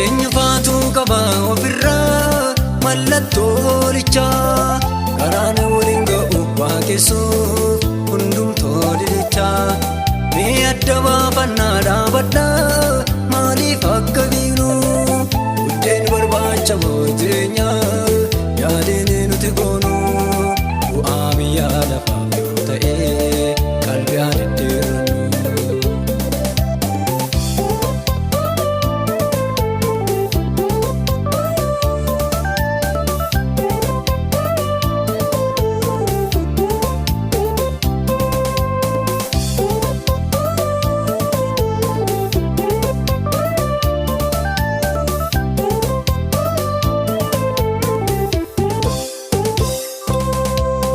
Eenyufaatu qaba ofirraa mallattoo hoolichaa? Karaan waliin ga'u waaqessuuf hundumtuu didichaa. Mee adda baafannaa dhaabadhaa, maaliif akka beeknu? Buddeen barbaacha moo jireenya? Yaadeen nuti goonu bu'aa biyya lafaaf yoo ta'e qalbii haa diddiirannu.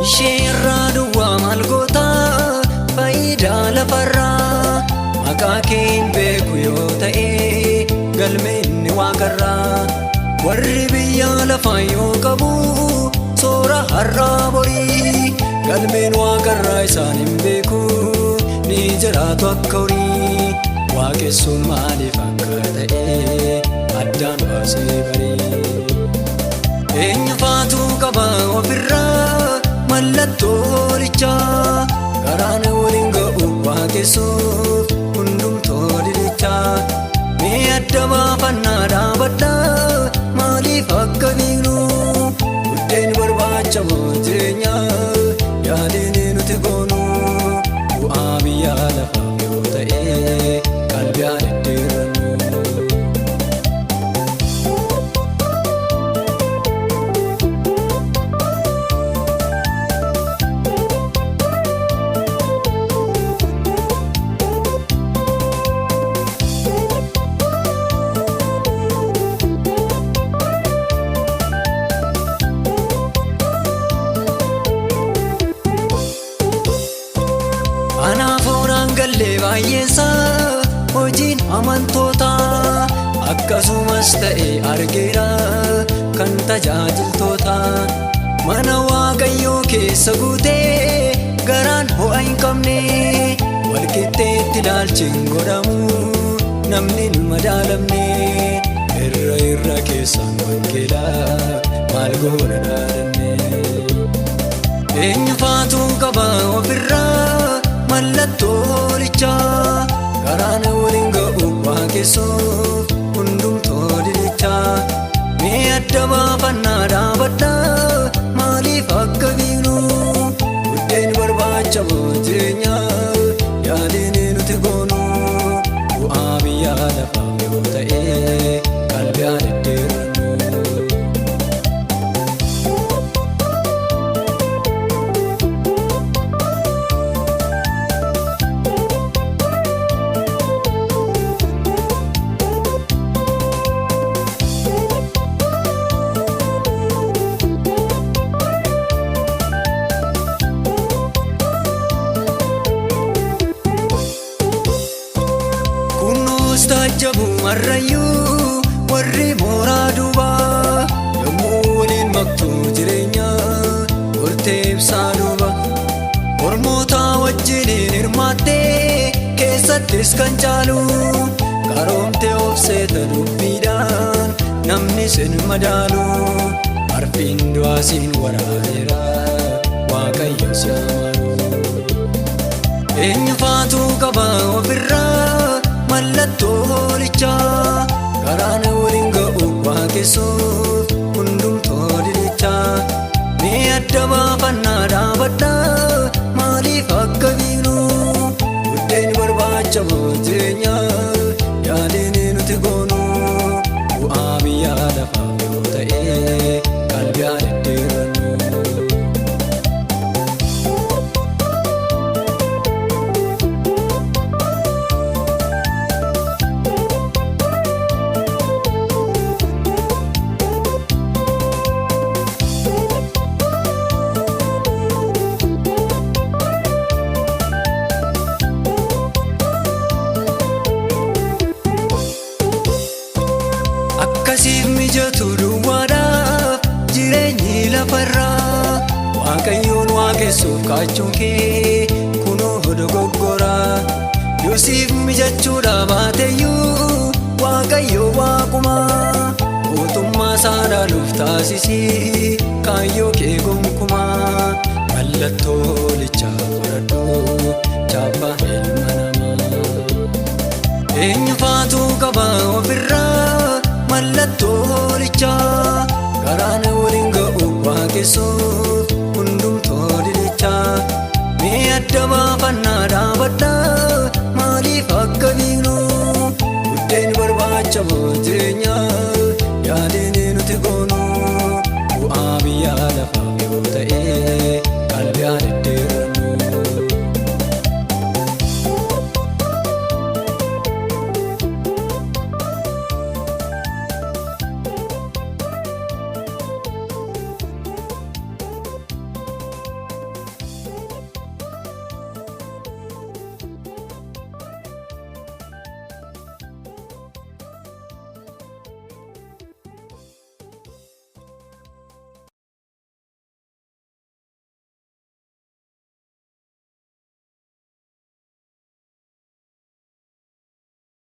Ishee irraa duwwaa maal goota faayidaa lafarraa? Maqaa kee hin beeku yoo ta'e galmeen inni waaqarraa. Warri biyya lafaa yoo qabu soora har'aa borii, galmeen waaqarraa isaan hin beeku, ni jiraatu akka horii. Waaqessuun maaliif akka ta'e addaan baasee barii. Eenyufaatu qaba ofirraa mallattoo hoolichaa? Karaan waliin ga'u waaqessuuf hundumtuu didichaa. Mee adda baafannaa dhaabadhaa, maaliif akka beeknu? Buddeen barbaacha moo jireenya? Yaadeen nuti goonu bu'aa biyya lafaaf yoo ta'e qalbii haa diddiirannu. Anaaf hooraan gallee baay'eessaa hojiin amantoota, akkasumas ta'e argeera kan tajaajiltoota. Mana Waaqayyoo keessa guutee garaan ho'a hin qabne, walqixxeetti ilaalchi hin godhamu, namni hin madaalamne. Irra irra keessaan wangeelaa maal goona dhaadanne? Eenyufaatu qaba ofirraa mallattoo hoolichaa? Karaan waliin ga'u waaqessuuf hundumtuu didichaa. Mee adda baafannaa dhaabadhaa, maaliif akka beeknu? Buddeen barbaacha moo jireenya? Yaadeen nuti goonu bu'aa biyya lafaaf yoo ta'e qalbii haa diddiirannu. Kunuus taajjabu marrayyuu warri mooraa duubaa, yommuu waliin maktuu jireenya gortee ibsaa duuba. Ormoota wajjiniin hirmaattee keessattis kan caalu, qaroomtee of seeta dubbiidhaan namni sin madaalu. Arfiin du'aa siin waraaneera, Waaqayyo si amaaru. Eenyufaatu qaba ofirraa mallattoo hoolichaa? Karaan waliin ga'u waaqessuuf hundumtuu didichaa. Mee adda baafannaa dhaabadhaa, maaliif akka beeknu? Buddeen barbaacha moo jireenya? Yaadeen nuti goonu bu'aa biyya lafaaf yoo ta'e qalbii haa diddiirannu. Akkasiif mijatu duwwaadhaaf jireenyi lafarraa, Waaqayyoon waaqessuuf kaachuun kee kunoo dogoggora. Yoosiif mijachuudha baateyyuu Waaqayyo waaquma. isaa dhaaluuf taasisii kaayyoo kee gonkumaa. Mallattoo hoolichaa fudhadhu, chaappaa ilma namaa. Eenyu faatu qaba ofirraa mallattoo hoolichaa? Karaan waliin ga'u waaqessuuf hundumtoo didichaa. Mee adda baafannaa dhaabadhaa.